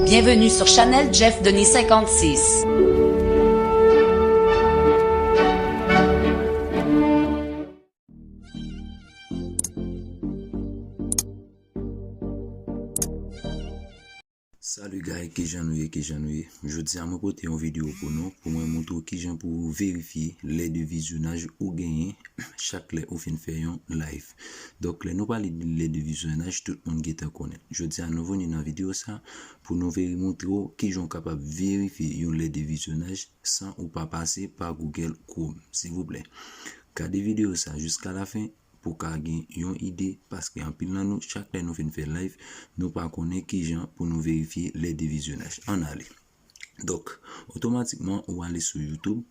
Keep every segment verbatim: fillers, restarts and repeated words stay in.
Bienvenue sur Channel Jeff Denis cinquante-six. Salut guys, kijan nou ye, kijan nou ye? Jodi a mwen pote yon videyo pou nou, pou mwen montre w kijan pou w verifye lè de vizyonaj ou genyen chak lè ou fin fè yon live. Donk, lè nou pale de lè de vizyonaj, tout moun gentan konnen. Jodi a nou vini nan videyo sa pou nou veri montre w kijan w kapab verifye yon lè de vizyonaj san ou pa pase pa Google Chrome, silvouplè. Gade videyo sa jiska lafen pou ka gen yon ide, paske anpil nan nou, chak lè nou fin fè live, nou pa konnen kijan pou nou verifye lè de vizyonaj. Ann ale. Donk, otomatikman, ou ale sou YouTube,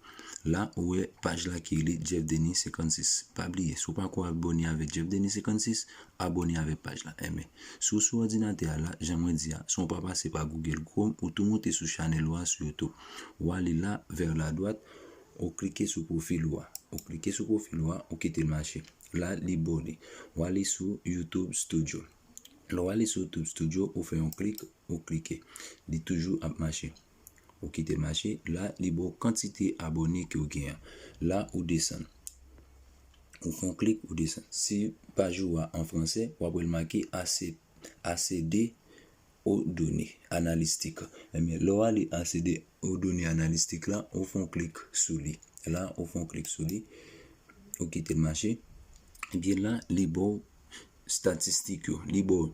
la ou wè paj la ki rele Jeff Denis cinquante-six. Pa bliye, si w pa ko abòne avèk Jeff Denis cinquante-six, abòne avèk paj la. Enben, si w sou òdinatè a la, jan mwen di a, si w pa pase pa Google Chrome, ou tou moute sou chanèl ou a sou YouTube. Ou ale la, vers la droite, ou klike sou pwofil ou a. Ou klike sou pwofil ou a, ou kite l mache. La, li ba w li. Ou ale sou YouTube Studio. Lè w ale sou YouTube Studio, ou fè yon klik, ou klike. Li toujou ap mache. Ou kite l mache. La, li ba w kantite abòne ke w genyen an. La, ou desann. Ou fè yon klik, ou desann. Si paj ou a an fransè, w ap wè l make accéder aux données analytiques. Enben, lè w ale accéder aux données analytiques la, ou fè yon klik sou li. La, ou fè yon klik sou li. Ou kite l mache. Ebyen la, li ba w statistik yo. Li ba w,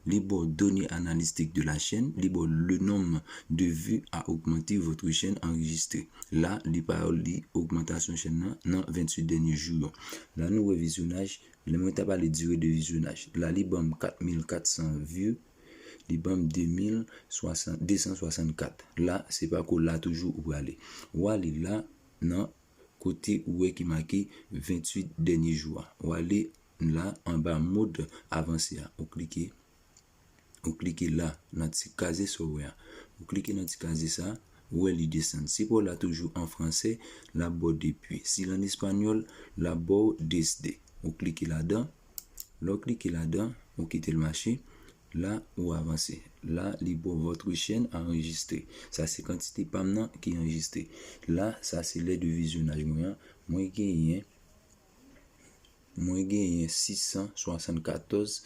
li ba w données analytiques de la chaîne, li ba w le nombre de vues a augmenté, votre chaîne enregistrée. La, li pa li ogmantasyon chèn nan nan venntuit dènye jou yo. La, nou wè vizyonaj, lè mwen ta pale dire de vizyonaj. La, li ban m kat mil kat san vues, li ban m de mil swasann, de san swasannkat. La, se pa ko la toujou ou prale. Ou ale la, nan kote ou wè ki make venntuit dènye jou a. Ou ale la anba mòd avanse a. Ou klike, ou klike la nan ti kaze sa w wè a. Ou klike nan ti kaze sa, ou wè li desann. Si pa w la toujou an fransè, l ap ba w depuis. Si l an espanyòl, l ap ba w desde. Ou klike ladan. Lè w klike ladan, ou kite l mache. La, ou avanse. La, li ba w votre chaîne enregistrée. Sa se kantite pa m nan ki anrejistre. La, sa se lè de vizyonaj mwen an. Mwen genyen, mwen genyen sis san swasannkatòz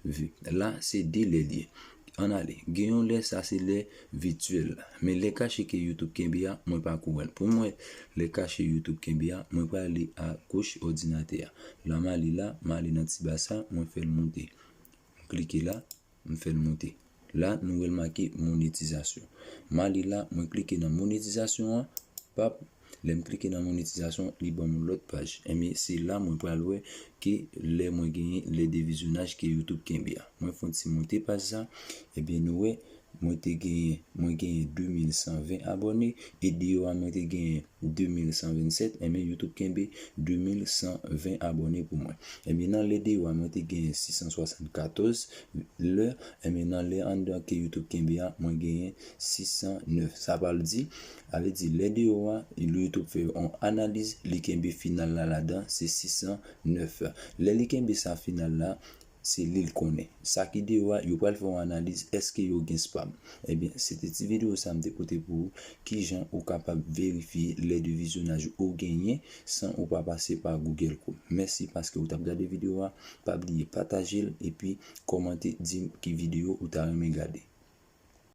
vues. La, se de lè l ye. Ann ale. Gen yon lè, sa se lè vityèl la. Men lè kache ke YouTube kenbe a, mwen pa ko wè l. Pou mwen, lè kache YouTube kenbe a, mwen prale agoch òdinatè a. La, m ale la, m ale nan ti ba sa, mwen fè l monte. M klike la, m fè l monte. La, nou wè l make monetizasyon. M ale la, mwen klike nan monetizasyon an. Pap, lè m klike nan monetizasyon, li ban m yon lòt paj. Enben, se la mwen pral wè ke lè mwen genyen lè de vizyonaj ke YouTube kenbe a. Mwen fè yon ti monte paj sa. Ebyen, nou wè, mwen te genyen, mwen genyen de mil san ven abòne, e deyò a mwen te genyen de mil san vennsèt, enben YouTube kenbe de mil san ven abòne pou mwen. Enben nan lè deyò a mwen te genyen sis san swasannkatòz lè, enben nan lè anndan ke YouTube kenbe a, mwen genyen sis san nèf. Sa pral di, sa vle di lè deyò a, YouTube fè yon analiz, li kenbe final la ladan, se sis san nèf. Lè li kenbe sa final la, se li l konnen. Sa ki deyò a, yo pral fè yon analiz, èske yo gen spam. Ebyen, se te ti videyo sa m te pote pou ou, kijan ou kapab verifye lè de vizyonaj ou genyen san ou pa pase pa Google Chrome. Mèsi paske ou t ap gade videyo a, pa bliye pataje l epi kòmante, di m ki videyo ou ta renmen gade.